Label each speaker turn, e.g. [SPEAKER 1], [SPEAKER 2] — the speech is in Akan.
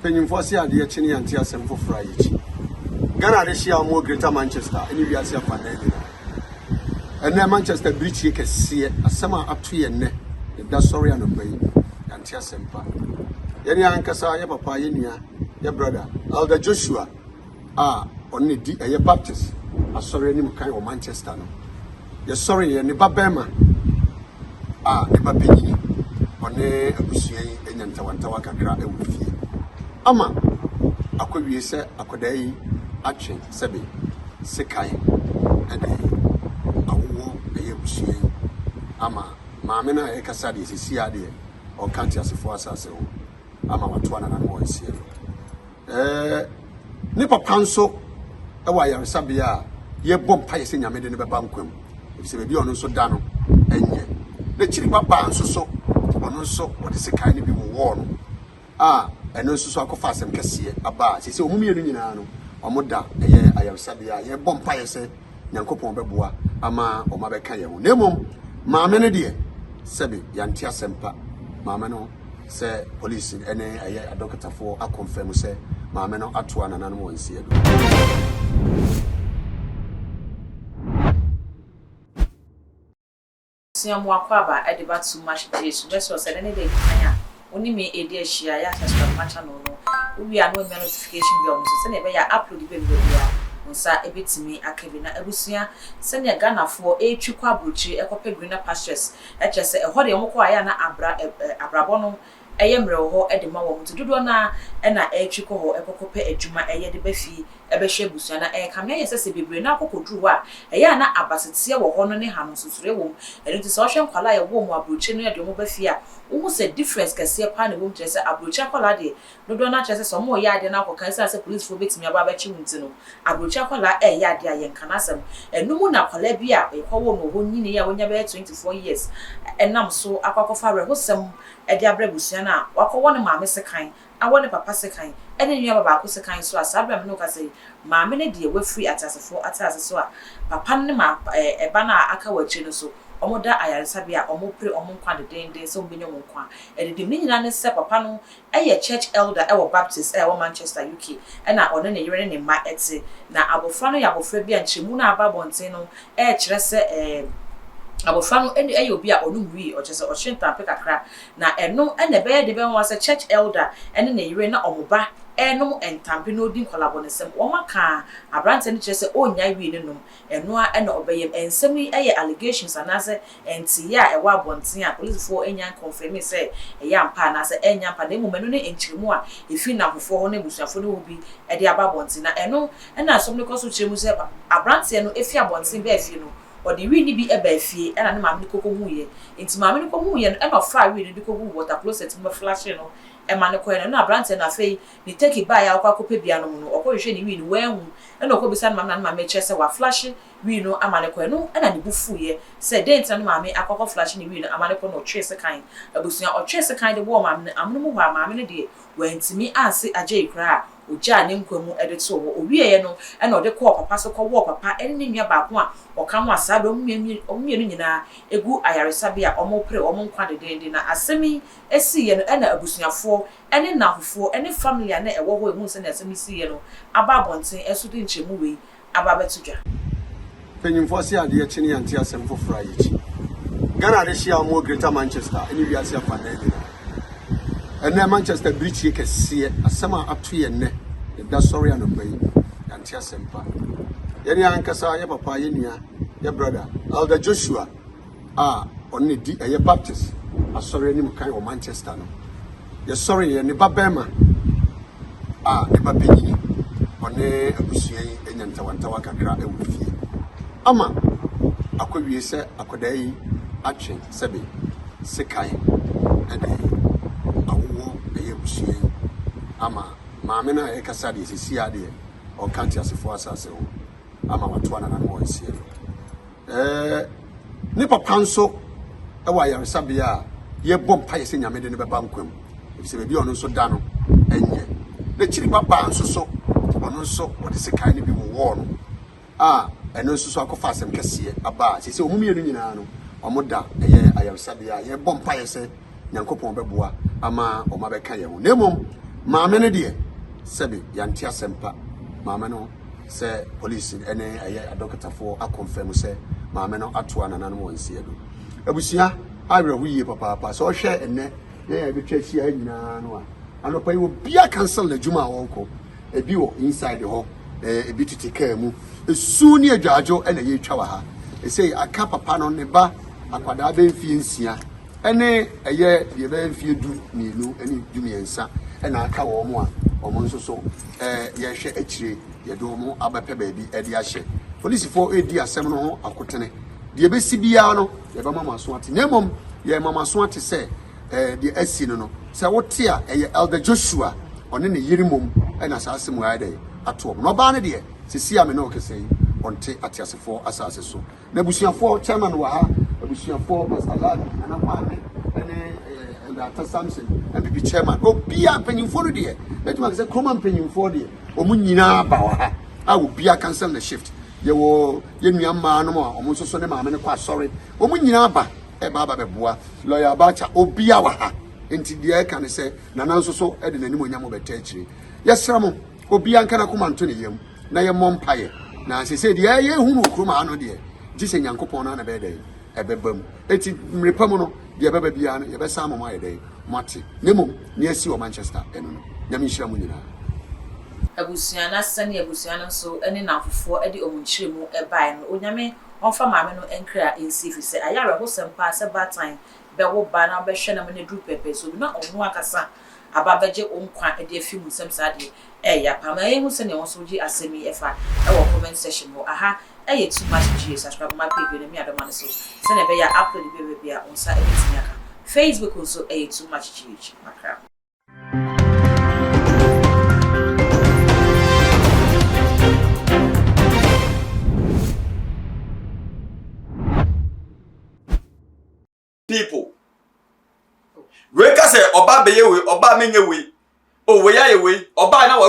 [SPEAKER 1] Mpanyimfoɔ se adeɛ kye ne yɛnte asɛm foforɔ a yɛkyi. Ghana adehyeɛ a wɔwɔ Greater Manchester ne wiase afanan nyinaa. Ɛnnɛ Manchester birikyie kɛseɛ asɛm a ato yɛn nnɛ yɛda sɔre anɔpa yi yɛante asɛm pa. Yɛne ankasa yɛ papa yɛ nua yɛ brother Elder Joshua a ɔno na di ɛyɛ Baptist asɔre anim kan wɔ Manchester no. Yɛsɔreeɛ, ne ba barima a ne ba panyini, ɔne abusua yi anya ntawantawa kakra wɔ fie. Ama akɔwie sɛ akwadaa yi atwe sɛbe sekan de awowɔ ɛyɛ abusua yi ama maame no a yɛkasa deɛ sɛsi a deɛ ɔka ateasefoɔ asase ho ama watoa nananom wɔ nseɛ no. Ɛɛ, ne papa nso wɔ ayaresabea a yɛbɔ mpaeɛ sɛ Nyame de no bɛba nkwa mu, efisɛ baabi a ɔno nso da no ɛnyɛ. N'akyiri ba baa nso so, ɔno nso wɔde sekan no bi wowɔɔ no a ɛno nso so akɔfa asɛm kɛseɛ aba a seesei wɔn mmienu nyinaa no wɔn da ɛyɛ ayaresabea a yɛbɔ mpaeɛ sɛ Nyankopɔn bɛboa ama wɔn abɛka yɛn ho. Na mmom maame no deɛ sɛbe yɛante asɛm pa maame no sɛ polisi ne ɛyɛ adɔkotafoɔ akɔnfɛm sɛ maame no atoa nananom wɔn nseɛ do.
[SPEAKER 2] Sua mu akwaaba de ba too much gye so mɛsrɛ wo sɛ ɛnɛ ne da edi kan a wo ne me redi ahyia yɛ a subscribe ma channel no wo wie a na wamia notification bell no so sɛnea ɛbɛyɛ a upload ba bi baabiara wo nsa bɛtumi aka bi na abusua sɛnea Ghanafoɔ retwi kɔ abrokyire kɔpɛ greener pastures Kyerɛ sɛ, ɛhɔ deɛ wɔkɔ a, ɛyɛ a na abra ɛ ɛ abrabɔ no yɛ mmerɛ wɔ hɔ de ma wɔn nti dodoɔ no ara na ɛretwi kɔ hɔ kɔkɔpɛ adwuma yɛ de ba fie bɛhwɛ abusua. Na ɛrekame ayɛ sɛ sɛ bebree no ara kɔkɔduru hɔ a, ɛyɛ a na abaseteɛ wɔ hɔ no ne ha no nsosoreɛ wɔ mu. Ɛno nti sɛ wohwɛ nkwadaa a yɛwo wɔn wɔ aburokyire no yɛde wɔn ba fie a, wohu sɛ difference kɛseɛ pa ara na ɛwɔ mu kyerɛ sɛ aburokyire akwadaa deɛ Dodoɔ no ara kyerɛ sɛ sɛ wɔreyɛ adeɛ na akɔka ɛsiane sɛ polisifoɔ bɛtumi aba abɛkye wo nti no, aburokyire akwadaa reyɛ adeɛ a yɛnka n'asɛm. Ɛno mu na akwadaa bi a yɛkɔwoo no wɔ hɔ nyiniiɛ a wanya bɛyɛ 24 years nam so akɔ akɔfa awerɛhosɛm de abrɛ abusua no a wakɔwɔ ne maame sekan, awɔ ne papa sekan ne ne nuaba baako sekan nso a saa berɛ a me ne wo kasa yi maame no deɛ wafiri ateasefoɔ atease so a papa no ne ma ɛba no a aka wɔ akyire no nso wɔda ayaresabea a wɔrepere wɔn nkwa dedeenden sɛ wɔbɛnya wɔn nkwa adidim. Ne nyinaa ne sɛ papa no yɛ church elder wɔ Baptist a ɛwɔ Manchester, UK, na ɔne ne yere ne ne mma te. Na abofra no yɛ abofra bi a nkyerɛmu no a aba abɔnten no rekyerɛ sɛ abofra no yɛ obi a ɔnom wii, ɔkyerɛ sɛ ɔhye ntampe kakra. Na ɛno na ɛbɛyɛ de bɛnwanwa sɛ church elder ne ne yere na wɔn ba renom ntampe na ɔredi nkwadaa-bɔnesɛm. Wɔaka aberanteɛ no kyerɛ sɛ ɔnnyae wii no nom. Ɛno ara na ɔbɛyɛ. Nsɛm yi yɛ allegations anaasɛ nteeɛ a ɛwɔ abɔnten a polisifoɔ nnya nkɔnfɛmii sɛ ɛyɛ ampa anaasɛ ɛnyɛ ampa na mmom ɛno ne nkyerɛmu a ɛfiri nnamfofoɔ hɔ ne abusuafoɔ no hɔ bi de aba abɔnten. Na ɛno na asɛm no kɔ so kyerɛ mu sɛ aberanteɛ no firi abɔnten baa fie no, ɔde wii no bi baa fie ɛna ne maame no kɔkɔhuiɛ. Nti maame no kɔhuiɛ no ɛna ɔfaa wii no de kɔguu water closet mu bɛflashee no ma no kɔeɛ no ɛna aberanteɛ no afei ne turkey baeɛ a ɔkɔ akɔpɛ bi anom no, ɔkɔhwehwɛɛ ne wii no wanhu ɛna ɔkɔbisa ne maame na ne maame kyerɛ sɛ waflashe wii no ama no kɔ. Ɛno na ne bo fuiɛ sɛ dɛn nti na ne maame akɔ akɔflashe ne wii no ama no kɔ na ɔtwee sekan. Abusua, ɔtwee sekan de wɔɔ maame no. Amono mu hɔ a, maame no deɛ wantumi anse agyei koraa a, ɔgyaa ne nkwa mu de too hɔ. Ɔwieeɛ no na ɔde kɔɔ papa so kɔwɔɔ papa ne ne nua baako a ɔka ho a saa berɛ wɔn mmienu nyinaa gu ayaresabea a wɔrepere wɔn nkwa dendeenden. Na asɛm yi siiɛ no na abusuafoɔ ne nnamfofoɔ ne family a na ɛwɔ hɔ ɛhuu sɛdeɛ asɛm no siiɛ no aba abɔnten nso de nkyerɛmu wei aba abɛto dwa.
[SPEAKER 1] Mpanyimfoɔ se adeɛ kye ne yɛnte asɛm foforɔ a yɛkyi. Ghana adehyeɛ a wɔwɔ Greater Manchester ne wiase afanan nyinaa. Ɛnnɛ Manchester birikyie kɛseɛ asɛm a ato yɛn nnɛ yɛda sɔre anɔpa yi yɛante asɛm pa. Yɛne ankasa yɛ papa yɛ nua yɛ brother Elder Joshua a ɔno na di ɛyɛ Baptist asɔre anim kan wɔ Manchester no. Yɛsɔreeɛ, ne ba barima a ne ba panyini, ɔne abusua yi anya ntawantawa kakra wɔ fie ama akɔwie sɛ akwadaa yi atwe sɛbe sekan de awowɔ ɛyɛ abusua yi ama maame no a yɛkasa deɛ sɛsi a deɛ ɔka nteasefoɔ asase ho ama watoa nananom wɔ nseɛ no. Ɛɛ, ne papa nso wɔ ayaresabea a yɛbɔ mpaeɛ sɛ Nyame de no bɛba nkwa mu, efisɛ baabi a ɔno nso da no ɛnyɛ. N'akyiri ba baa nso so, ɔno nso wɔde sekan no bi wowɔɔ no a ɛno nso so akɔfa asɛm kɛseɛ aba a seesei wɔn mmienu nyinaa no wɔn da ɛyɛ ayaresabea a yɛbɔ mpaeɛ sɛ Nyankopɔn bɛboa ama wɔn abɛka yɛn ho. Na mmom Maame no deɛ, sɛbe yɛante asɛm pa. Maame no sɛ polisi ne ɛyɛ adɔkotafoɔ akɔnfɛm sɛ maame no atoa nananom wɔn nseɛ do. Abusua awerɛho yie papaapa. Sɛ ɔhwɛ ɛnnɛ yɛn a yɛbɛtwa ahyia ha nyinaa no a, anɔpa yi obiara cancel n'adwuma a ɔrekɔ. Ebi wɔ inside hɔ, ebi tete kaa mu. Esu ne adwadwo na yɛretwa wɔ ha. Ɛsei aka papa no ne ba akwadaa bɛyɛ mfie nsia ɛne ɛyɛ deɛ ɛbɛyɛ mfie 12 ɛne 13 ɛna aka wɔn a wɔn nso so yɛhwɛ akyire yɛde wɔn abɛpɛ baabi ɛde ahyɛ. Polisifoɔ redi asɛm no ho akotene. Deɛ ɛbɛsi biara no yɛbɛma mo aso ate. Na mmom yɛma mo aso ate sɛ deɛ asi no no sɛ wote a ɛyɛ Elder Joshua ɔne ne yere mmom ɛna saa asɛm ayɛ dɛ ato wɔn. Na ɔbaa no deɛ sisi a me ne wo kasa yi ɔnte ateasefoɔ asase so. Na abusuafoɔ chairman wɔ ha, abusuafoɔ Pastor Lad, Nana Kwame ɛne Elder Atta Samson, MPP chairman, obiara mpanyinfoɔ no deɛ mɛtumi aka sɛ kuroma mpanyinfoɔ deɛ wɔn nyinaa ba wɔ ha a obiara cancel ne shift. Yɛwɔ yɛn nua mmaa nom a wɔn nso so ne maame no kɔ asɔre, wɔn nyinaa ba ɛba aba bɛboa lawyer Abacha, obiara wɔ ha. Nti deɛ ɛka ne sɛ Nana nso so ɛde n'anim onyam bɛtɛ akyire. Yɛsrɛ mo obiara nka n'akoma nto ne yam na yɛmmɔ mpaeɛ. Na sese deɛ yɛhu no wɔ kurom ha no deɛ gye sɛ Nyankopɔn no ana bɛyɛ dɛn ɛbɛba mu. Eti mmere pa mu no deɛ ɛbɛba biara no yɛbɛsan mo ayɛ dɛn mo ate. Na mmom nea asi wɔ Manchester ɛno no Nyame nhyira mo nyinaa.
[SPEAKER 2] Abusua no asesa ne abusua no nso ne nnamfofoɔ de wɔn nkyerɛmu baeɛ no, Onyame ɔmfa maame no nkra nsie ɛfiri sɛ ayɛ awerɛhosɛm paa sɛ baatan bɛwo ba na wobɛhwɛ no ama no aduru pɛpɛɛsoɔ bi na ɔno ankasa aba abɛgye wo nkwa de afi mu nsam saa deɛ ɛyɛ paa. Ma yɛnhu sɛnea wo nso wogye asɛm yi fa wɔ comment section hɔ. Aha ɛyɛ too much GA, subscribe ma page wei na mi adɔma no so sɛnea ɛbɛyɛ a upload bi bɛba bi a wo nsa bɛtumi aka. Facebook nso ɛyɛ too much GH. Makra.
[SPEAKER 3] People wei ka sɛ ɔbaa bɛyɛ wei, ɔbaa menyɛ wei, o wei ayɛ wei, ɔbaa na wa.